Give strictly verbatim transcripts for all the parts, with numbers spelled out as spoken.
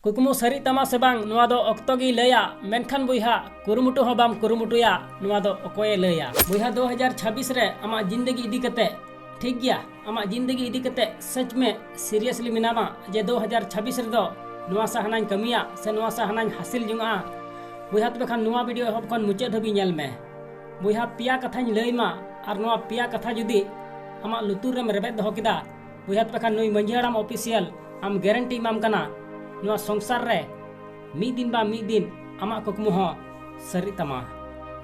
ᱠᱩᱠᱢᱩ ᱥᱟᱹᱨᱤᱜ ᱛᱟᱢᱟ ᱥᱮ ᱵᱟᱝ, ᱱᱚᱣᱟ ᱫᱚ ᱚᱠᱛᱚ ᱜᱮᱭ ᱞᱟᱹᱭᱟ᱾ ᱢᱮᱱᱠᱷᱟᱱ ᱵᱚᱭᱦᱟ, ᱠᱩᱨᱩᱢᱩᱴᱩ ᱦᱚᱸ ᱵᱟᱢ ᱠᱩᱨᱩᱢᱩᱴᱩᱭᱟ, ᱱᱚᱣᱟ ᱫᱚ ᱚᱠᱚᱭᱮ ᱞᱟᱹᱭᱟ? ᱵᱚᱭᱦᱟ, ᱫᱩ ᱦᱟᱡᱟᱨ ᱪᱷᱟᱵᱵᱤᱥ ᱨᱮ ᱟᱢᱟᱜ ᱡᱤᱱᱫᱮᱜᱤ ᱤᱫᱤ ᱠᱟᱛᱮ, ᱴᱷᱤᱠ ᱜᱮᱭᱟ, ᱟᱢᱟᱜ ᱡᱤᱱᱫᱮᱜᱤ ᱤᱫᱤ ᱠᱟᱛᱮ ᱥᱟᱪ ᱢᱮ seriously ᱢᱮᱱᱟᱢᱟ ᱡᱮ ᱫᱩ ᱦᱟᱡᱟᱨ ᱪᱷᱟᱵᱵᱤᱥ ᱨᱮᱫᱚ ᱱᱚᱣᱟ ᱥᱟ ᱦᱟᱱᱟᱧ ᱠᱟᱹᱢᱤᱭᱟ ᱥᱮ ᱱᱚᱣᱟ ᱥᱟ ᱦᱟᱱᱟᱧ ᱦᱟᱥᱤᱞ ᱡᱚᱝᱟᱜᱼᱟ, ᱵᱚᱭᱦᱟ, ᱛᱚᱵᱮ ᱠᱷᱟᱱ ᱱᱚᱣᱟ video ᱮᱦᱚᱵ ᱠᱷᱚᱱ ᱢᱩᱪᱟᱹᱫ ᱫᱷᱟᱹᱵᱤᱡ ᱧᱮᱞ ᱢᱮ᱾ ᱵᱚᱭᱦᱟ, ᱯᱮᱭᱟ ᱠᱟᱛᱷᱟᱧ ᱞᱟᱹᱭ ᱢᱟ, ᱟᱨ ᱱᱚᱣᱟ ᱯᱮᱭᱟ ᱠᱟᱛᱷᱟ ᱡᱩᱫᱤ ᱟᱢᱟᱜ ᱞᱩᱛᱩᱨ ᱨᱮᱢ ᱨᱮᱵᱮᱫ ᱫᱚᱦᱚ ᱠᱮᱫᱟ, ᱵᱚᱭᱦᱟ, ᱛᱚᱵᱮ ᱠᱷᱟᱱ ᱱᱩᱭ ᱢᱟᱹᱡᱷᱤ ᱦᱟᱲᱟᱢ official ᱟᱢ guarantee ᱮᱢᱟᱢ ᱠᱟᱱᱟ, ᱱᱚᱣᱟ ᱥᱚᱝᱥᱟᱨ ᱨᱮ ᱢᱤᱫ ᱫᱤᱱ ᱵᱟ ᱢᱤᱫ ᱫᱤᱱ ᱟᱢᱟᱜ ᱠᱩᱠᱢᱩ ᱦᱚᱸ ᱥᱟᱹᱨᱤᱜ ᱛᱟᱢᱟ᱾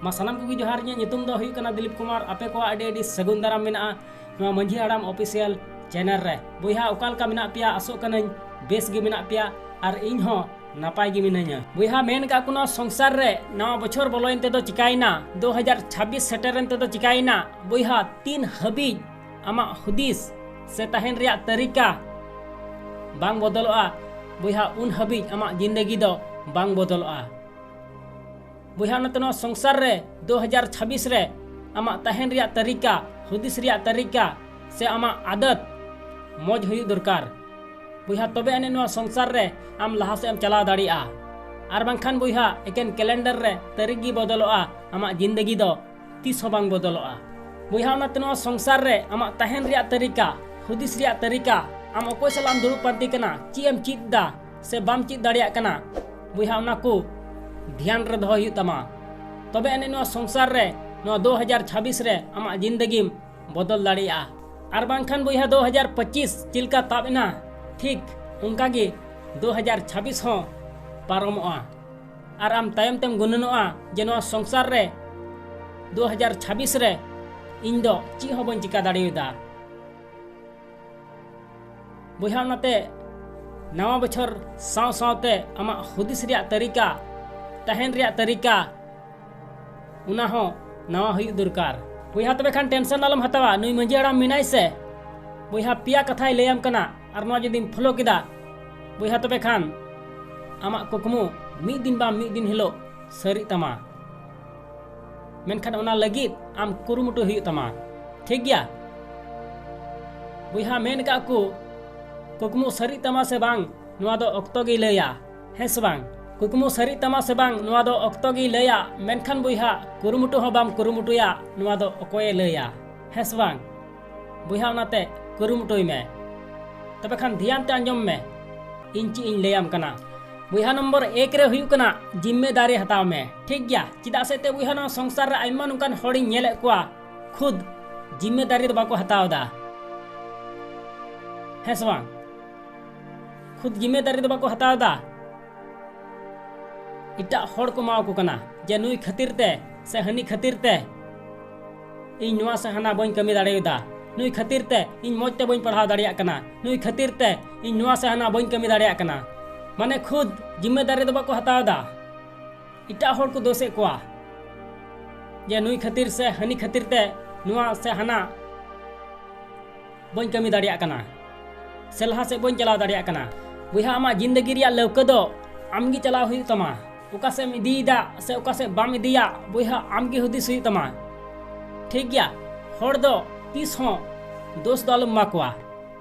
ᱢᱟ ᱥᱟᱱᱟᱢ ᱠᱚᱜᱮ ᱡᱚᱦᱟᱨ, ᱤᱧᱟᱹᱜ ᱧᱩᱛᱩᱢ ᱫᱚ ᱦᱩᱭᱩᱜ ᱠᱟᱱᱟ ᱫᱤᱞᱤᱯ ᱠᱩᱢᱟᱨ᱾ ᱟᱯᱮ ᱠᱚᱣᱟᱜ ᱟᱹᱰᱤ ᱟᱹᱰᱤ ᱥᱟᱹᱜᱩᱱ ᱫᱟᱨᱟᱢ ᱢᱮᱱᱟᱜᱼᱟ ᱱᱚᱣᱟ ᱢᱟᱹᱡᱷᱤ ᱦᱟᱲᱟᱢ official channel ᱨᱮ᱾ ᱵᱚᱭᱦᱟ, ᱚᱠᱟ ᱞᱮᱠᱟ ᱢᱮᱱᱟᱜ ᱯᱮᱭᱟ? ᱟᱥᱚᱜ ᱠᱟᱹᱱᱟᱹᱧ ᱵᱮᱥ ᱜᱮ ᱢᱮᱱᱟᱜ ᱯᱮᱭᱟ ᱟᱨ ᱤᱧ ᱦᱚᱸ ᱱᱟᱯᱟᱭ ᱜᱮ ᱢᱤᱱᱟᱹᱧᱟ᱾ ᱵᱚᱭᱦᱟ, ᱢᱮᱱ ᱠᱟᱜ ᱠᱚ, ᱱᱚᱣᱟ ᱥᱚᱝᱥᱟᱨ ᱨᱮ ᱱᱟᱣᱟ ᱵᱚᱪᱷᱚᱨ ᱵᱚᱞᱚᱭᱮᱱ ᱛᱮᱫᱚ ᱪᱤᱠᱟᱭᱮᱱᱟ, ᱫᱩ ᱦᱟᱡᱟᱨ ᱪᱷᱟᱵᱵᱤᱥ ᱥᱮᱴᱮᱨᱮᱱ ᱛᱮᱫᱚ ᱪᱤᱠᱟᱭᱮᱱᱟ? ᱵᱚᱭᱦᱟ, ᱛᱤᱱ ᱦᱟᱹᱵᱤᱡ ᱟᱢᱟᱜ ᱦᱩᱫᱤᱥ ᱥᱮ ᱛᱟᱦᱮᱱ ᱨᱮᱭᱟᱜ ᱛᱟᱹᱨᱤᱠᱟ ᱵᱟᱝ ᱵᱚᱫᱚᱞᱚᱜᱼᱟ, ᱵᱚᱭᱦᱟ, ᱩᱱ ᱦᱟᱹᱵᱤᱡ ᱟᱢᱟᱜ ᱡᱤᱱᱫᱮᱜᱤ ᱫᱚ ᱵᱟᱝ ᱵᱚᱫᱚᱞᱚᱜᱼᱟ᱾ ᱵᱚᱭᱦᱟ, ᱚᱱᱟᱛᱮ ᱱᱚᱣᱟ ᱥᱚᱝᱥᱟᱨ ᱨᱮ ᱫᱩ ᱦᱟᱡᱟᱨ ᱪᱷᱟᱵᱵᱤᱥ ᱨᱮ ᱟᱢᱟᱜ ᱛᱟᱦᱮᱱ ᱨᱮᱭᱟᱜ ᱛᱟᱹᱨᱤᱠᱟ, ᱦᱩᱫᱤᱥ ᱨᱮᱭᱟᱜ ᱛᱟᱹᱨᱤᱠᱟ ᱥᱮ ᱟᱢᱟᱜ ᱟᱫᱟᱛ ᱢᱚᱡᱽ ᱦᱩᱭᱩᱜ ᱫᱚᱨᱠᱟᱨ᱾ ᱵᱚᱭᱦᱟ, ᱛᱚᱵᱮ ᱟᱹᱱᱤᱡ ᱱᱚᱣᱟ ᱥᱚᱝᱥᱟᱨ ᱨᱮ ᱟᱢ ᱞᱟᱦᱟ ᱥᱮᱫ ᱮᱢ ᱪᱟᱞᱟᱣ ᱫᱟᱲᱮᱭᱟᱜᱼᱟ᱾ ᱟᱨ ᱵᱟᱝᱠᱷᱟᱱ ᱵᱚᱭᱦᱟ, ᱮᱠᱮᱱ calendar ᱨᱮ ᱛᱟᱹᱨᱤᱠ ᱜᱮ ᱵᱚᱫᱚᱞᱚᱜᱼᱟ, ᱟᱢᱟᱜ ᱡᱤᱱᱫᱮᱜᱤ ᱫᱚ ᱛᱤᱥ ᱦᱚᱸ ᱵᱟᱝ ᱵᱚᱫᱚᱞᱚᱜᱼᱟ᱾ ᱵᱚᱭᱦᱟ, ᱚᱱᱟᱛᱮ ᱱᱚᱣᱟ ᱥᱚᱝᱥᱟᱨ ᱨᱮ ᱟᱢᱟᱜ ᱛᱟᱦᱮᱱ ᱨᱮᱭᱟᱜ ᱛᱟᱹᱨᱤᱠᱟ, ᱦᱩᱫᱤᱥ ᱨᱮᱭᱟᱜ ᱛᱟᱹᱨᱤᱠᱟ, ᱟᱢ ᱚᱠᱚᱭ ᱥᱟᱞᱟᱜ ᱮᱢ ᱫᱩᱲᱩᱵ ᱯᱟᱱᱛᱮ ᱠᱟᱱᱟ, ᱪᱮᱫ ᱮᱢ ᱪᱮᱫ ᱮᱫᱟ ᱥᱮ ᱵᱟᱢ ᱪᱮᱫ ᱫᱟᱲᱮᱭᱟᱜ ᱠᱟᱱᱟ, ᱵᱚᱭᱦᱟ, ᱚᱱᱟ ᱠᱚ ᱫᱷᱮᱭᱟᱱ ᱨᱮ ᱫᱚᱦᱚᱭ ᱦᱩᱭᱩᱜ ᱛᱟᱢᱟ᱾ ᱛᱚᱵᱮ ᱟᱹᱱᱤᱡ ᱱᱚᱣᱟ ᱥᱚᱝᱥᱟᱨ ᱨᱮ ᱱᱚᱣᱟ ᱫᱩ ᱦᱟᱡᱟᱨ ᱪᱷᱟᱵᱵᱤᱥ ᱨᱮ ᱟᱢᱟᱜ ᱡᱤᱱᱫᱮᱜᱤᱢ ᱵᱚᱫᱚᱞ ᱫᱟᱲᱮᱭᱟᱜᱼᱟ᱾ ᱟᱨ ᱵᱟᱝᱠᱷᱟᱱ ᱵᱚᱭᱦᱟ, ᱫᱩ ᱦᱟᱡᱟᱨ ᱯᱚᱸᱪᱤᱥ ᱪᱮᱫ ᱞᱮᱠᱟ ᱛᱟᱵ ᱮᱱᱟ, ᱴᱷᱤᱠ ᱚᱱᱠᱟ ᱜᱮ ᱫᱩ ᱦᱟᱡᱟᱨ ᱪᱷᱟᱵᱵᱤᱥ ᱦᱚᱸ ᱯᱟᱨᱚᱢᱚᱜᱼᱟ᱾ ᱟᱨ ᱟᱢ ᱛᱟᱭᱚᱢ ᱛᱮᱢ ᱜᱩᱱᱟᱹᱱᱚᱜᱼᱟ ᱡᱮ ᱱᱚᱣᱟ ᱥᱚᱝᱥᱟᱨ ᱨᱮ ᱫᱩ ᱦᱟᱡᱟᱨ ᱪᱷᱟᱵᱵᱤᱥ ᱨᱮ ᱤᱧ ᱫᱚ ᱪᱮᱫ ᱦᱚᱸ ᱵᱟᱹᱧ ᱪᱤᱠᱟ ᱫᱟᱲᱮᱭᱟᱫᱟ᱾ ᱵᱚᱭᱦᱟ, ᱚᱱᱟᱛᱮ ᱱᱟᱣᱟ ᱵᱚᱪᱷᱚᱨ ᱥᱟᱶ ᱥᱟᱶᱛᱮ ᱟᱢᱟᱜ ᱦᱩᱫᱤᱥ ᱨᱮᱭᱟᱜ ᱛᱟᱹᱨᱤᱠᱟ, ᱛᱟᱦᱮᱱ ᱨᱮᱭᱟᱜ ᱛᱟᱹᱨᱤᱠᱟ, ᱚᱱᱟ ᱦᱚᱸ ᱱᱟᱣᱟ ᱦᱩᱭᱩᱜ ᱫᱚᱨᱠᱟᱨ᱾ ᱵᱚᱭᱦᱟ, ᱛᱚᱵᱮ ᱠᱷᱟᱱ tension ᱟᱞᱚᱢ ᱦᱟᱛᱟᱣᱟ, ᱱᱩᱭ ᱢᱟᱹᱡᱷᱤ ᱦᱟᱲᱟᱢ ᱢᱮᱱᱟᱭ ᱥᱮ᱾ ᱵᱚᱭᱦᱟ, ᱯᱮᱭᱟ ᱠᱟᱛᱷᱟᱭ ᱞᱟᱹᱭᱟᱢ ᱠᱟᱱᱟ, ᱟᱨ ᱱᱚᱣᱟ ᱡᱩᱫᱤᱢ follow ᱠᱮᱫᱟ, ᱵᱚᱭᱦᱟ, ᱛᱚᱵᱮ ᱠᱷᱟᱱ ᱟᱢᱟᱜ ᱠᱩᱠᱢᱩ ᱢᱤᱫ ᱫᱤᱱ ᱵᱟᱝ ᱢᱤᱫ ᱫᱤᱱ ᱦᱤᱞᱳᱜ ᱥᱟᱹᱨᱤᱜ ᱛᱟᱢᱟ᱾ ᱢᱮᱱᱠᱷᱟᱱ ᱚᱱᱟ ᱞᱟᱹᱜᱤᱫ ᱟᱢ ᱠᱩᱨᱩᱢᱩᱴᱩ ᱦᱩᱭᱩᱜ ᱛᱟᱢᱟ, ᱴᱷᱤᱠ ᱜᱮᱭᱟ? ᱵᱚᱭᱦᱟ, ᱢᱮᱱ ᱠᱟᱜ ᱠᱚ, ᱠᱩᱠᱢᱩ ᱥᱟᱹᱨᱤᱜ ᱛᱟᱢᱟ ᱥᱮ ᱵᱟᱝ, ᱱᱚᱣᱟ ᱫᱚ ᱚᱠᱛᱚ ᱜᱮᱭ ᱞᱟᱹᱭᱟ, ᱦᱮᱸ ᱥᱮ ᱵᱟᱝ? ᱠᱩᱠᱢᱩ ᱥᱟᱹᱨᱤᱜ ᱛᱟᱢᱟ ᱥᱮ ᱵᱟᱝ, ᱱᱚᱣᱟ ᱫᱚ ᱚᱠᱛᱚ ᱜᱮᱭ ᱞᱟᱹᱭᱟ᱾ ᱢᱮᱱᱠᱷᱟᱱ ᱵᱚᱭᱦᱟ, ᱠᱩᱨᱩᱢᱩᱴᱩ ᱦᱚᱸ ᱵᱟᱢ ᱠᱩᱨᱩᱢᱩᱴᱩᱭᱟ, ᱱᱚᱣᱟ ᱫᱚ ᱚᱠᱚᱭᱮ ᱞᱟᱹᱭᱟ, ᱦᱮᱸ ᱥᱮ ᱵᱟᱝ? ᱵᱚᱭᱦᱟ, ᱚᱱᱟᱛᱮ ᱠᱩᱨᱩᱢᱩᱴᱩᱭ ᱢᱮ᱾ ᱛᱚᱵᱮ ᱠᱷᱟᱱ ᱫᱷᱮᱭᱟᱱ ᱛᱮ ᱟᱸᱡᱚᱢ ᱢᱮ, ᱤᱧ ᱪᱮᱫ ᱤᱧ ᱞᱟᱹᱭᱟᱢ ᱠᱟᱱᱟ᱾ ᱵᱚᱭᱦᱟ, ᱱᱚᱢᱵᱚᱨ ᱮᱠ ᱨᱮ ᱦᱩᱭᱩᱜ ᱠᱟᱱᱟ ᱡᱤᱢᱢᱮᱫᱟᱨᱤ ᱦᱟᱛᱟᱣ ᱢᱮ, ᱴᱷᱤᱠ ᱜᱮᱭᱟ? ᱪᱮᱫᱟᱜ ᱥᱮ ᱛᱮ ᱵᱚᱭᱦᱟ, ᱱᱚᱣᱟ ᱥᱚᱝᱥᱟᱨ ᱨᱮ ᱟᱭᱢᱟ ᱱᱚᱝᱠᱟᱱ ᱦᱚᱲᱤᱧ ᱧᱮᱞᱮᱫ ᱠᱚᱣᱟ, ᱠᱷᱩᱫ ᱡᱤᱢᱢᱮᱫᱟᱨᱤ ᱫᱚ ᱵᱟᱠᱚ ᱦᱟᱛᱟᱣ ᱮᱫᱟ, ᱦᱮᱸ ᱥᱮ ᱵᱟᱝ? ᱠᱷᱩᱫ ᱡᱤᱢᱢᱮᱫᱟᱨᱤ ᱫᱚ ᱵᱟᱠᱚ ᱦᱟᱛᱟᱣ ᱮᱫᱟ᱾ ᱮᱴᱟᱜ ᱦᱚᱲ ᱠᱚ ᱮᱢᱟᱣᱟᱠᱚ ᱠᱟᱱᱟ ᱡᱮ ᱱᱩᱭ ᱠᱷᱟᱹᱛᱤᱨ ᱛᱮ ᱥᱮ ᱦᱟᱹᱱᱤ ᱠᱷᱟᱹᱛᱤᱨ ᱛᱮ ᱤᱧ ᱱᱚᱣᱟ ᱥᱮ ᱦᱟᱱᱟ ᱵᱟᱹᱧ ᱠᱟᱹᱢᱤ ᱫᱟᱲᱮᱭᱟᱫᱟ, ᱱᱩᱭ ᱠᱷᱟᱹᱛᱤᱨ ᱛᱮ ᱤᱧ ᱢᱚᱡᱽ ᱛᱮ ᱵᱟᱹᱧ ᱯᱟᱲᱦᱟᱣ ᱫᱟᱲᱮᱭᱟᱜ ᱠᱟᱱᱟ, ᱱᱩᱭ ᱠᱷᱟᱹᱛᱤᱨ ᱛᱮ ᱤᱧ ᱱᱚᱣᱟ ᱥᱮ ᱦᱟᱱᱟ ᱵᱟᱹᱧ ᱠᱟᱹᱢᱤ ᱫᱟᱲᱮᱭᱟᱜ ᱠᱟᱱᱟ᱾ ᱢᱟᱱᱮ ᱠᱷᱩᱫ ᱡᱤᱢᱢᱮᱫᱟᱨᱤ ᱫᱚ ᱵᱟᱠᱚ ᱦᱟᱛᱟᱣ ᱮᱫᱟ, ᱮᱴᱟᱜ ᱦᱚᱲ ᱠᱚ ᱫᱳᱥᱮᱫ ᱠᱚᱣᱟ ᱡᱮ ᱱᱩᱭ ᱠᱷᱟᱹᱛᱤᱨ ᱥᱮ ᱦᱟᱹᱱᱤ ᱠᱷᱟᱹᱛᱤᱨ ᱛᱮ ᱱᱚᱣᱟ ᱥᱮ ᱦᱟᱱᱟ ᱵᱟᱹᱧ ᱠᱟᱹᱢᱤ ᱫᱟᱲᱮᱭᱟᱜ ᱠᱟᱱᱟ, ᱥᱮ ᱞᱟᱦᱟ ᱥᱮᱫ ᱵᱟᱹᱧ ᱪᱟᱞᱟᱣ ᱫᱟᱲᱮᱭᱟᱜ ᱠᱟᱱᱟ᱾ ᱵᱚᱭᱦᱟ, ᱟᱢᱟᱜ ᱡᱤᱱᱫᱮᱜᱤ ᱨᱮᱭᱟᱜ ᱞᱟᱹᱣᱠᱟᱹ ᱫᱚ ᱟᱢ ᱜᱮ ᱪᱟᱞᱟᱣ ᱦᱩᱭᱩᱜ ᱛᱟᱢᱟ᱾ ᱚᱠᱟ ᱥᱮᱫ ᱮᱢ ᱤᱫᱤᱭᱮᱫᱟ ᱥᱮ ᱚᱠᱟ ᱥᱮᱫ ᱵᱟᱢ ᱤᱫᱤᱭᱟ, ᱵᱚᱭᱦᱟ, ᱟᱢ ᱜᱮ ᱦᱩᱫᱤᱥ ᱦᱩᱭᱩᱜ ᱛᱟᱢᱟ, ᱴᱷᱤᱠ ᱜᱮᱭᱟ? ᱦᱚᱲ ᱫᱚ ᱛᱤᱥ ᱦᱚᱸ ᱫᱳᱥ ᱫᱚ ᱟᱞᱚᱢ ᱮᱢᱟ ᱠᱚᱣᱟ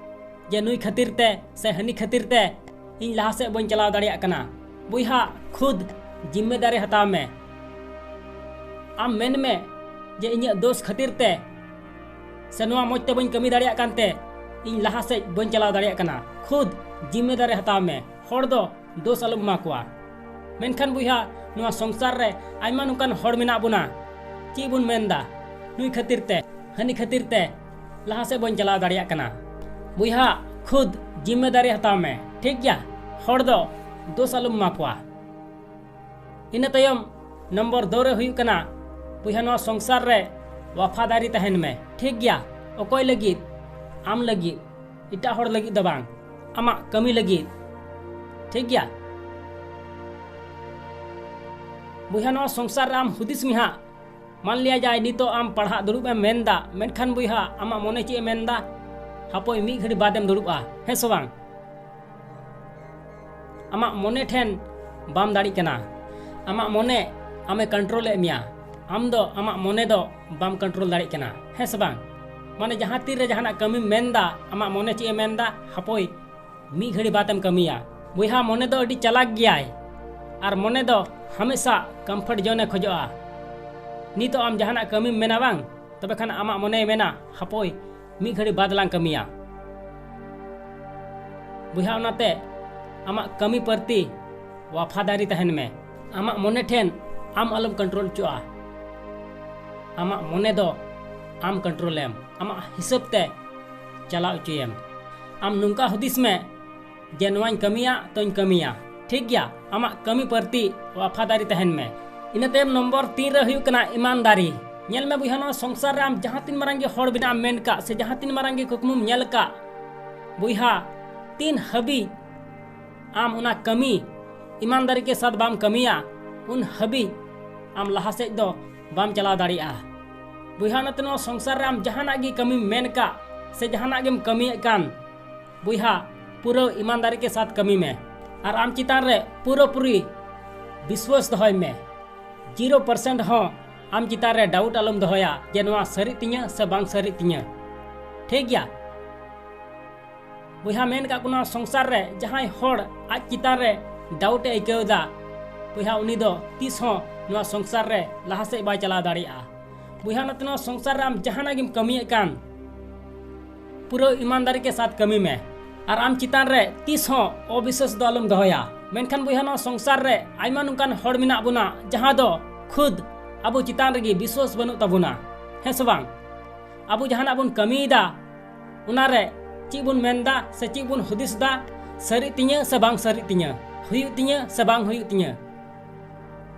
ᱡᱮ ᱱᱩᱭ ᱠᱷᱟᱹᱛᱤᱨ ᱛᱮ ᱥᱮ ᱦᱟᱹᱱᱤ ᱠᱷᱟᱹᱛᱤᱨ ᱛᱮ ᱤᱧ ᱞᱟᱦᱟ ᱥᱮᱫ ᱵᱟᱹᱧ ᱪᱟᱞᱟᱣ ᱫᱟᱲᱮᱭᱟᱜ ᱠᱟᱱᱟ᱾ ᱵᱚᱭᱦᱟ, ᱠᱷᱩᱫ ᱡᱤᱢᱢᱮᱫᱟᱨᱤ ᱦᱟᱛᱟᱣ ᱢᱮ᱾ ᱟᱢ ᱢᱮᱱ ᱢᱮ ᱡᱮ ᱤᱧᱟᱹᱜ ᱫᱳᱥ ᱠᱷᱟᱹᱛᱤᱨ ᱛᱮ ᱥᱮ ᱱᱚᱣᱟ ᱢᱚᱡᱽ ᱛᱮ ᱵᱟᱹᱧ ᱠᱟᱹᱢᱤ ᱫᱟᱲᱮᱭᱟᱜ ᱠᱟᱱ ᱛᱮ ᱤᱧ ᱞᱟᱦᱟ ᱥᱮᱫ ᱵᱟᱹᱧ ᱪᱟᱞᱟᱣ ᱫᱟᱲᱮᱭᱟᱜ ᱠᱟᱱᱟ᱾ ᱠᱷᱩᱫ ᱡᱤᱢᱢᱮᱫᱟᱨᱤ ᱦᱟᱛᱟᱣ ᱢᱮ, ᱦᱚᱲ ᱫᱚ ᱫᱳᱥ ᱟᱞᱚᱢ ᱮᱢᱟ ᱠᱚᱣᱟ᱾ ᱢᱮᱱᱠᱷᱟᱱ ᱵᱚᱭᱦᱟ, ᱱᱚᱣᱟ ᱥᱚᱝᱥᱟᱨ ᱨᱮ ᱟᱭᱢᱟ ᱱᱚᱝᱠᱟᱱ ᱦᱚᱲ ᱢᱮᱱᱟᱜ ᱵᱚᱱᱟ, ᱪᱮᱫ ᱵᱚᱱ ᱢᱮᱱᱫᱟ, ᱱᱩᱭ ᱠᱷᱟᱹᱛᱤᱨ ᱛᱮ, ᱦᱟᱹᱱᱤ ᱠᱷᱟᱹᱛᱤᱨ ᱛᱮ ᱞᱟᱦᱟ ᱥᱮᱫ ᱵᱟᱹᱧ ᱪᱟᱞᱟᱣ ᱫᱟᱲᱮᱭᱟᱜ ᱠᱟᱱᱟ᱾ ᱵᱚᱭᱦᱟ, ᱠᱷᱩᱫ ᱡᱤᱢᱢᱮᱫᱟᱨᱤ ᱦᱟᱛᱟᱣ ᱢᱮ, ᱴᱷᱤᱠ ᱜᱮᱭᱟ? ᱦᱚᱲ ᱫᱚ ᱫᱳᱥ ᱟᱞᱚᱢ ᱮᱢᱟ ᱠᱚᱣᱟ᱾ ᱤᱱᱟᱹ ᱛᱟᱭᱚᱢ ᱱᱚᱢᱵᱚᱨ ᱫᱳ ᱨᱮ ᱦᱩᱭᱩᱜ ᱠᱟᱱᱟ, ᱵᱚᱭᱦᱟ, ᱱᱚᱣᱟ ᱥᱚᱝᱥᱟᱨ ᱨᱮ ᱣᱟᱯᱷᱟᱫᱟᱨᱤ ᱛᱟᱦᱮᱱ ᱢᱮ, ᱴᱷᱤᱠ ᱜᱮᱭᱟ? ᱚᱠᱚᱭ ᱞᱟᱹᱜᱤᱫ? ᱟᱢ ᱞᱟᱹᱜᱤᱫ, ᱮᱴᱟᱜ ᱦᱚᱲ ᱞᱟᱹᱜᱤᱫ ᱫᱚ ᱵᱟᱝ, ᱟᱢᱟᱜ ᱠᱟᱹᱢᱤ ᱞᱟᱹᱜᱤᱫ, ᱴᱷᱤᱠ ᱜᱮᱭᱟ? ᱵᱚᱭᱦᱟ, ᱱᱚᱣᱟ ᱥᱚᱝᱥᱟᱨ ᱨᱮ ᱟᱢ ᱦᱩᱫᱤᱥ ᱢᱮ ᱦᱟᱸᱜ, ᱢᱟᱱ ᱞᱤᱭᱟ ᱡᱟᱭ ᱱᱤᱛᱚᱜ ᱟᱢ ᱯᱟᱲᱦᱟᱜ ᱫᱩᱲᱩᱵ ᱮᱢ ᱢᱮᱱᱫᱟ, ᱢᱮᱱᱠᱷᱟᱱ ᱵᱚᱭᱦᱟ, ᱟᱢᱟᱜ ᱢᱚᱱᱮ ᱪᱮᱫ ᱮ ᱢᱮᱱᱫᱟ? ᱦᱟᱯᱳᱭ ᱢᱤᱫ ᱜᱷᱟᱹᱲᱤ ᱵᱟᱫᱮᱢ ᱫᱩᱲᱩᱵᱼᱟ, ᱦᱮᱸ ᱥᱮ ᱵᱟᱝ? ᱟᱢᱟᱜ ᱢᱚᱱᱮ ᱴᱷᱮᱱ ᱵᱟᱢ ᱫᱟᱲᱮᱜ ᱠᱟᱱᱟ᱾ ᱟᱢᱟᱜ ᱢᱚᱱᱮ ᱟᱢᱮ ᱠᱚᱱᱴᱨᱳᱞᱮᱫ ᱢᱮᱭᱟ, ᱟᱢ ᱫᱚ ᱟᱢᱟᱜ ᱢᱚᱱᱮ ᱫᱚ ᱵᱟᱢ ᱠᱚᱱᱴᱨᱳᱞ ᱫᱟᱲᱮᱜ ᱠᱟᱱᱟ, ᱦᱮᱸ ᱥᱮ ᱵᱟᱝ? ᱢᱟᱱᱮ ᱡᱟᱦᱟᱸ ᱛᱤᱱ ᱨᱮ ᱡᱟᱦᱟᱱᱟᱜ ᱠᱟᱹᱢᱤᱢ ᱢᱮᱱᱫᱟ, ᱟᱢᱟᱜ ᱢᱚᱱᱮ ᱪᱮᱫ ᱮ ᱢᱮᱱᱫᱟ? ᱦᱟᱯᱳᱭ ᱢᱤᱫ ᱜᱷᱟᱹᱲᱤ ᱵᱟᱫᱮᱢ ᱠᱟᱹᱢᱤᱭᱟ, ᱵᱚᱭᱦᱟ, ᱢᱚᱱᱮ ᱫᱚ ᱟᱹᱰᱤ ᱪᱟᱞᱟᱠ ᱜᱮᱭᱟᱭ, ᱟᱨ ᱢᱚᱱᱮ ᱫᱚ ᱦᱟᱢᱮᱥᱟ comfort zone ᱮ ᱠᱷᱚᱡᱚᱜᱼᱟ᱾ ᱱᱤᱛᱚᱜ ᱟᱢ ᱡᱟᱦᱟᱱᱟᱜ ᱠᱟᱹᱢᱤᱢ ᱢᱮᱱᱟ ᱵᱟᱝ, ᱛᱚᱵᱮ ᱠᱷᱟᱱ ᱟᱢᱟᱜ ᱢᱚᱱᱮᱭ ᱢᱮᱱᱟ, "ᱦᱟᱯᱳᱭ, ᱢᱤᱫ ᱜᱷᱟᱹᱲᱤ ᱵᱟᱫᱽ ᱞᱟᱝ ᱠᱟᱹᱢᱤᱭᱟ᱾" ᱵᱚᱭᱦᱟ, ᱚᱱᱟᱛᱮ ᱟᱢᱟᱜ ᱠᱟᱹᱢᱤ ᱯᱨᱚᱛᱤ ᱣᱟᱯᱷᱟᱫᱟᱨᱤ ᱛᱟᱦᱮᱱ ᱢᱮ᱾ ᱟᱢᱟᱜ ᱢᱚᱱᱮ ᱴᱷᱮᱱ ᱟᱢ ᱟᱞᱚᱢ control ᱦᱚᱪᱚᱜᱼᱟ᱾ ᱟᱢᱟᱜ ᱢᱚᱱᱮ ᱫᱚ ᱟᱢ control ᱮᱢ, ᱟᱢᱟᱜ ᱦᱤᱥᱟᱹᱵ ᱛᱮ ᱪᱟᱞᱟᱣ ᱦᱚᱪᱚᱭᱮᱢ᱾ ᱟᱢ ᱱᱚᱝᱠᱟ ᱦᱩᱫᱤᱥ ᱢᱮ ᱡᱮ, "ᱱᱚᱣᱟᱧ ᱠᱟᱹᱢᱤᱭᱟ ᱛᱚᱧ ᱠᱟᱹᱢᱤᱭᱟ᱾" ᱴᱷᱤᱠ ᱜᱮᱭᱟ, ᱟᱢᱟᱜ ᱠᱟᱹᱢᱤ ᱯᱨᱚᱛᱤ ᱣᱟᱯᱷᱟᱫᱟᱨᱤ ᱛᱟᱦᱮᱱ ᱢᱮ᱾ ᱤᱱᱟᱹ ᱛᱟᱭᱚᱢ ᱱᱚᱢᱵᱚᱨ ᱛᱤᱱ ᱨᱮ ᱦᱩᱭᱩᱜ ᱠᱟᱱᱟ ᱤᱢᱟᱱᱫᱟᱨᱤ᱾ ᱧᱮᱞ ᱢᱮ ᱵᱚᱭᱦᱟ, ᱱᱚᱣᱟ ᱥᱚᱝᱥᱟᱨ ᱨᱮ ᱟᱢ ᱡᱟᱦᱟᱸ ᱛᱤᱱ ᱢᱟᱨᱟᱝ ᱜᱮ ᱦᱚᱲ ᱵᱮᱱᱟᱜ ᱮᱢ ᱢᱮᱱ ᱠᱟᱜ ᱥᱮ ᱡᱟᱦᱟᱸ ᱛᱤᱱ ᱢᱟᱨᱟᱝ ᱜᱮ ᱠᱩᱠᱢᱩᱢ ᱧᱮᱞ ᱠᱟᱜ, ᱵᱚᱭᱦᱟ, ᱛᱤᱱ ᱦᱟᱹᱵᱤᱡ ᱟᱢ ᱚᱱᱟ ᱠᱟᱹᱢᱤ ᱤᱢᱟᱱᱫᱟᱨᱤ ᱠᱮ ᱥᱟᱛ ᱵᱟᱢ ᱠᱟᱹᱢᱤᱭᱟ, ᱩᱱ ᱦᱟᱹᱵᱤᱡ ᱟᱢ ᱞᱟᱦᱟ ᱥᱮᱫ ᱫᱚ ᱵᱟᱢ ᱪᱟᱞᱟᱣ ᱫᱟᱲᱮᱭᱟᱜᱼᱟ᱾ ᱵᱚᱭᱦᱟ, ᱚᱱᱟᱛᱮ ᱱᱚᱣᱟ ᱥᱚᱝᱥᱟᱨ ᱨᱮ ᱟᱢ ᱡᱟᱦᱟᱱᱟᱜ ᱜᱮ ᱠᱟᱹᱢᱤᱢ ᱢᱮᱱ ᱠᱟᱜ ᱥᱮ ᱡᱟᱦᱟᱱᱟᱜ ᱜᱮᱢ ᱠᱟᱹᱢᱤᱭᱮᱫ ᱠᱟᱱ, ᱵᱚᱭᱦᱟ, ᱯᱩᱨᱟᱹ ᱤᱢᱟᱱᱫᱟᱨᱤ ᱠᱮ ᱥᱟᱛ ᱠᱟᱹᱢᱤ ᱢᱮ᱾ ᱟᱨ ᱟᱢ ᱪᱮᱛᱟᱱ ᱨᱮ ᱯᱩᱨᱟᱹᱯᱩᱨᱤ ᱵᱤᱥᱣᱟᱥ ᱫᱚᱦᱚᱭ ᱢᱮ᱾ ᱡᱤᱨᱳ ᱯᱟᱨᱥᱮᱱᱴ ᱦᱚᱸ ᱟᱢ ᱪᱮᱛᱟᱱ ᱨᱮ ᱰᱟᱣᱩᱴ ᱟᱞᱚᱢ ᱫᱚᱦᱚᱭᱟ ᱡᱮ ᱱᱚᱣᱟ ᱥᱟᱹᱨᱤᱜ ᱛᱤᱧᱟᱹ ᱥᱮ ᱵᱟᱝ ᱥᱟᱹᱨᱤᱜ ᱛᱤᱧᱟᱹ᱾ ᱴᱷᱤᱠ ᱜᱮᱭᱟ? ᱵᱚᱭᱦᱟ, ᱢᱮᱱ ᱠᱟᱜ ᱠᱚ, ᱱᱚᱣᱟ ᱥᱚᱝᱥᱟᱨ ᱨᱮ ᱡᱟᱦᱟᱸᱭ ᱦᱚᱲ ᱟᱡ ᱪᱮᱛᱟᱱ ᱨᱮ ᱰᱟᱣᱩᱴ ᱮ ᱟᱹᱭᱠᱟᱹᱣ ᱮᱫᱟ, ᱵᱚᱭᱦᱟ, ᱩᱱᱤ ᱫᱚ ᱛᱤᱥ ᱦᱚᱸ ᱱᱚᱣᱟ ᱥᱚᱝᱥᱟᱨ ᱨᱮ ᱞᱟᱦᱟ ᱥᱮᱫ ᱵᱟᱭ ᱪᱟᱞᱟᱣ ᱫᱟᱲᱮᱭᱟᱜᱼᱟ᱾ ᱵᱚᱭᱦᱟ, ᱚᱱᱟᱛᱮ ᱱᱚᱣᱟ ᱥᱚᱝᱥᱟᱨ ᱨᱮ ᱟᱢ ᱡᱟᱦᱟᱱᱟᱜ ᱜᱮᱢ ᱠᱟᱹᱢᱤᱭᱮᱫ ᱠᱟᱱ, ᱯᱩᱨᱟᱹ ᱤᱢᱟᱱᱫᱟᱨᱤ ᱠᱮ ᱥᱟᱛ ᱠᱟᱹᱢᱤ ᱢᱮ᱾ ᱟᱨ ᱟᱢ ᱪᱮᱛᱟᱱ ᱨᱮ ᱛᱤᱥ ᱦᱚᱸ ᱚᱵᱤᱥᱣᱟᱥ ᱫᱚ ᱟᱞᱚᱢ ᱫᱚᱦᱚᱭᱟ᱾ ᱢᱮᱱᱠᱷᱟᱱ ᱵᱚᱭᱦᱟ, ᱱᱚᱣᱟ ᱥᱚᱝᱥᱟᱨ ᱨᱮ ᱟᱭᱢᱟ ᱱᱚᱝᱠᱟᱱ ᱦᱚᱲ ᱢᱮᱱᱟᱜ ᱵᱚᱱᱟ, ᱡᱟᱦᱟᱸ ᱫᱚ ᱠᱷᱩᱫ ᱟᱵᱚ ᱪᱮᱛᱟᱱ ᱨᱮᱜᱮ ᱵᱤᱥᱣᱟᱥ ᱵᱟᱹᱱᱩᱜ ᱛᱟᱵᱚᱱᱟ, ᱦᱮᱸ ᱥᱮ ᱵᱟᱝ? ᱟᱵᱚ ᱡᱟᱦᱟᱱᱟᱜ ᱵᱚᱱ ᱠᱟᱹᱢᱤᱭᱮᱫᱟ, ᱚᱱᱟᱨᱮ ᱪᱮᱫ ᱵᱚᱱ ᱢᱮᱱᱫᱟ ᱥᱮ ᱪᱮᱫ ᱵᱚᱱ ᱦᱩᱫᱤᱥ ᱫᱟ, ᱥᱟᱹᱨᱤᱜ ᱛᱤᱧᱟᱹ ᱥᱮ ᱵᱟᱝ ᱥᱟᱹᱨᱤᱜ ᱛᱤᱧᱟᱹ, ᱦᱩᱭᱩᱜ ᱛᱤᱧᱟᱹ ᱥᱮ ᱵᱟᱝ ᱦᱩᱭᱩᱜ ᱛᱤᱧᱟᱹ,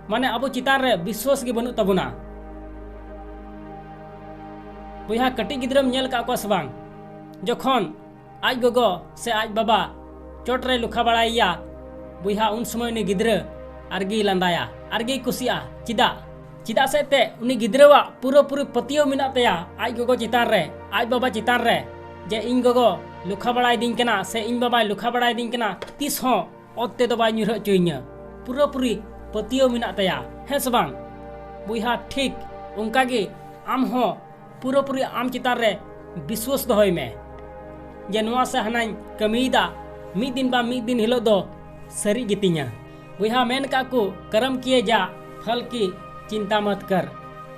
ᱢᱟᱱᱮ ᱟᱵᱚ ᱪᱮᱛᱟᱱ ᱨᱮ ᱵᱤᱥᱣᱟᱥ ᱜᱮ ᱵᱟᱹᱱᱩᱜ ᱛᱟᱵᱚᱱᱟ᱾ ᱵᱚᱭᱦᱟ, ᱠᱟᱹᱴᱤᱡ ᱜᱤᱫᱽᱨᱟᱹᱢ ᱧᱮᱞ ᱟᱠᱟᱫ ᱠᱚᱣᱟ ᱥᱮ ᱵᱟᱝ? ᱡᱚᱠᱷᱚᱱ ᱟᱡ ᱜᱚᱜᱚ ᱥᱮ ᱟᱡ ᱵᱟᱵᱟ ᱪᱚᱴ ᱨᱮ ᱞᱩᱠᱷᱟ ᱵᱟᱲᱟᱭᱮᱭᱟ, ᱵᱚᱭᱦᱟ, ᱩᱱ ᱥᱚᱢᱚᱭ ᱩᱱᱤ ᱜᱤᱫᱽᱨᱟᱹ ᱟᱨᱜᱮᱭ ᱞᱟᱸᱫᱟᱭᱟ, ᱟᱨᱜᱮᱭ ᱠᱩᱥᱤᱜᱼᱟ᱾ ᱪᱮᱫᱟᱜ? ᱪᱮᱫᱟᱜ ᱥᱮ ᱮᱱᱛᱮᱫ ᱩᱱᱤ ᱜᱤᱫᱽᱨᱟᱹᱣᱟᱜ ᱯᱩᱨᱟᱹᱯᱩᱨᱤ ᱯᱟᱹᱛᱭᱟᱹᱣ ᱢᱮᱱᱟᱜ ᱛᱟᱭᱟ ᱟᱡ ᱜᱚᱜᱚ ᱪᱮᱛᱟᱱ ᱨᱮ, ᱟᱡ ᱵᱟᱵᱟ ᱪᱮᱛᱟᱱ ᱨᱮ, ᱡᱮ ᱤᱧ ᱜᱚᱜᱚ ᱞᱩᱠᱷᱟ ᱵᱟᱲᱟᱭᱮᱫᱤᱧ ᱠᱟᱱᱟ ᱥᱮ ᱤᱧ ᱵᱟᱵᱟᱭ ᱞᱩᱠᱷᱟ ᱵᱟᱲᱟᱭᱮᱫᱤᱧ ᱠᱟᱱᱟ, ᱛᱤᱥ ᱦᱚᱸ ᱚᱛ ᱛᱮᱫᱚ ᱵᱟᱭ ᱧᱩᱨᱦᱟᱹ ᱦᱚᱪᱚᱭᱤᱧᱟ᱾ ᱯᱩᱨᱟᱹᱯᱩᱨᱤ ᱯᱟᱹᱛᱭᱟᱹᱣ ᱢᱮᱱᱟᱜ ᱛᱟᱭᱟ, ᱦᱮᱸ ᱥᱮ ᱵᱟᱝ? ᱵᱚᱭᱦᱟ, ᱴᱷᱤᱠ ᱚᱱᱠᱟᱜᱮ ᱟᱢ ᱦᱚᱸ ᱯᱩᱨᱟᱹᱯᱩᱨᱤ ᱟᱢ ᱪᱮᱛᱟᱱ ᱨᱮ ᱵᱤᱥᱣᱟᱥ ᱫᱚᱦᱚᱭ ᱢᱮ, ᱡᱮ ᱱᱚᱣᱟ ᱥᱮ ᱦᱟᱱᱟᱧ ᱠᱟᱹᱢᱤᱭᱮᱫᱟ, ᱢᱤᱫ ᱫᱤᱱ ᱵᱟᱝ ᱢᱤᱫ ᱫᱤᱱ ᱦᱤᱞᱳᱜ ᱫᱚ ᱥᱟᱹᱨᱤ ᱜᱮᱛᱤᱧᱟ᱾ ᱵᱚᱭᱦᱟ, ᱢᱮᱱ ᱠᱟᱜ ᱠᱚ, ᱠᱟᱨᱟᱢ ᱠᱤᱭᱮ ᱡᱟ, ᱯᱷᱚᱞ ᱠᱤ ᱪᱤᱱᱛᱟ ᱢᱟᱛ ᱠᱟᱨ᱾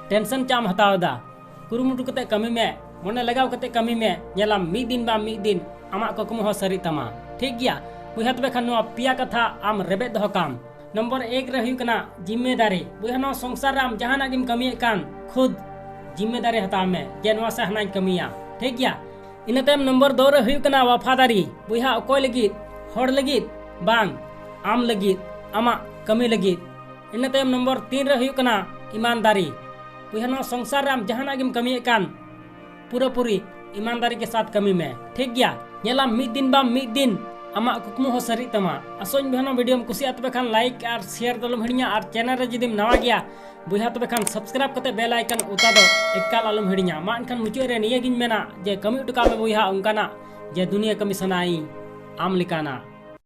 ᱴᱮᱱᱥᱚᱱ ᱪᱟᱢ ᱦᱟᱛᱟᱣ ᱮᱫᱟ, ᱠᱩᱨᱩᱢᱩᱴᱩ ᱠᱟᱛᱮ ᱠᱟᱹᱢᱤ ᱢᱮ, ᱢᱚᱱᱮ ᱞᱟᱜᱟᱣ ᱠᱟᱛᱮ ᱠᱟᱹᱢᱤ ᱢᱮ, ᱧᱮᱞᱟᱢ ᱢᱤᱫ ᱫᱤᱱ ᱵᱟᱝ ᱢᱤᱫ ᱫᱤᱱ ᱟᱢᱟᱜ ᱠᱩᱠᱢᱩ ᱦᱚᱸ ᱥᱟᱹᱨᱤᱜ ᱛᱟᱢᱟ᱾ ᱴᱷᱤᱠ ᱜᱮᱭᱟ? ᱵᱚᱭᱦᱟ, ᱛᱚᱵᱮ ᱠᱷᱟᱱ ᱱᱚᱣᱟ ᱯᱮᱭᱟ ᱠᱟᱛᱷᱟ ᱟᱢ ᱨᱮᱵᱮᱫ ᱫᱚᱦᱚ ᱠᱟᱢ᱾ ᱱᱚᱢᱵᱚᱨ ᱮᱠ ᱨᱮ ᱦᱩᱭᱩᱜ ᱠᱟᱱᱟ ᱡᱤᱢᱢᱮᱫᱟᱨᱤ᱾ ᱵᱚᱭᱦᱟ, ᱱᱚᱣᱟ ᱥᱚᱝᱥᱟᱨ ᱨᱮ ᱟᱢ ᱡᱟᱦᱟᱱᱟᱜ ᱜᱮᱢ ᱠᱟᱹᱢᱤᱭᱮᱫ ᱠᱟᱱ, ᱠᱷᱩᱫ ᱡᱤᱢᱢᱮᱫᱟᱨᱤ ᱦᱟᱛᱟᱣ ᱢᱮ ᱡᱮ ᱱᱚᱣᱟ ᱥᱮ ᱦᱟᱱᱟᱧ ᱠᱟᱹᱢᱤᱭᱟ᱾ ᱴᱷᱤᱠ ᱜᱮᱭᱟ? ᱤᱱᱟᱹ ᱛᱟᱭᱚᱢ ᱱᱚᱢᱵᱚᱨ ᱫᱩ ᱨᱮ ᱦᱩᱭᱩᱜ ᱠᱟᱱᱟ ᱣᱟᱯᱷᱟᱫᱟᱨᱤ᱾ ᱵᱚᱭᱦᱟ, ᱚᱠᱚᱭ ᱞᱟᱹᱜᱤᱫ? ᱦᱚᱲ ᱞᱟᱹᱜᱤᱫ? ᱵᱟᱝ, ᱟᱢ ᱞᱟᱹᱜᱤᱫ, ᱟᱢᱟᱜ ᱠᱟᱹᱢᱤ ᱞᱟᱹᱜᱤᱫ᱾ ᱤᱱᱟᱹ ᱛᱟᱭᱚᱢ ᱱᱚᱢᱵᱚᱨ ᱛᱤᱱ ᱨᱮ ᱦᱩᱭᱩᱜ ᱠᱟᱱᱟ ᱤᱢᱟᱱᱫᱟᱨᱤ᱾ ᱵᱚᱭᱦᱟ, ᱱᱚᱣᱟ ᱥᱚᱝᱥᱟᱨ ᱨᱮ ᱟᱢ ᱡᱟᱦᱟᱱᱟᱜ ᱜᱮᱢ ᱠᱟᱹᱢᱤᱭᱮᱫ ᱠᱟᱱ, ᱯᱩᱨᱟᱹᱯᱩᱨᱤ ᱤᱢᱟᱱᱫᱟᱨᱤ ᱠᱮ ᱥᱟᱛ ᱠᱟᱹᱢᱤ ᱢᱮ᱾ ᱴᱷᱤᱠ ᱜᱮᱭᱟ? ᱧᱮᱞᱟᱢ ᱢᱤᱫ ᱫᱤᱱ ᱵᱟᱝ ᱢᱤᱫ ᱫᱤᱱ ᱟᱢᱟᱜ ᱠᱩᱠᱢᱩ ᱦᱚᱸ ᱥᱟᱹᱨᱤᱜ ᱛᱟᱢᱟ᱾ ᱟᱥᱚᱧ ᱵᱚᱭᱦᱟ, ᱱᱚᱣᱟ ᱵᱷᱤᱰᱤᱭᱳᱢ ᱠᱩᱥᱤᱭᱟᱜᱼᱟ, ᱛᱚᱵᱮ ᱠᱷᱟᱱ ᱞᱟᱭᱤᱠ ᱟᱨ ᱥᱮᱭᱟᱨ ᱫᱚ ᱟᱞᱚᱢ ᱦᱤᱲᱤᱧᱟ, ᱟᱨ ᱪᱮᱱᱮᱞ ᱨᱮ ᱡᱩᱫᱤᱢ ᱱᱟᱣᱟ ᱜᱮᱭᱟ ᱵᱚᱭᱦᱟ, ᱛᱚᱵᱮ ᱠᱷᱟᱱ ᱥᱟᱵᱥᱠᱨᱟᱭᱤᱵ ᱠᱟᱛᱮ ᱵᱮᱞ ᱟᱭᱠᱚᱱ ᱚᱛᱟ ᱫᱚ ᱮᱠᱟᱞ ᱟᱞᱚᱢ ᱦᱤᱲᱤᱧᱟ᱾ ᱢᱟ ᱮᱱᱠᱷᱟᱱ ᱢᱩᱪᱟᱹᱫ ᱨᱮ ᱱᱤᱭᱟᱹ ᱜᱤᱧ ᱢᱮᱱᱟ ᱡᱮ ᱠᱟᱹᱢᱤ ᱦᱚᱴᱚ ᱠᱟᱜ ᱢᱮ ᱵᱚᱭᱦᱟ ᱚᱱᱠᱟᱱᱟᱜ ᱡᱮ ᱫᱩᱱᱤᱭᱟᱹ ᱠᱟᱹᱢᱤ ᱥᱟᱱᱟᱭᱤᱧ ᱟᱢ ᱞᱮᱠᱟᱱᱟᱜ᱾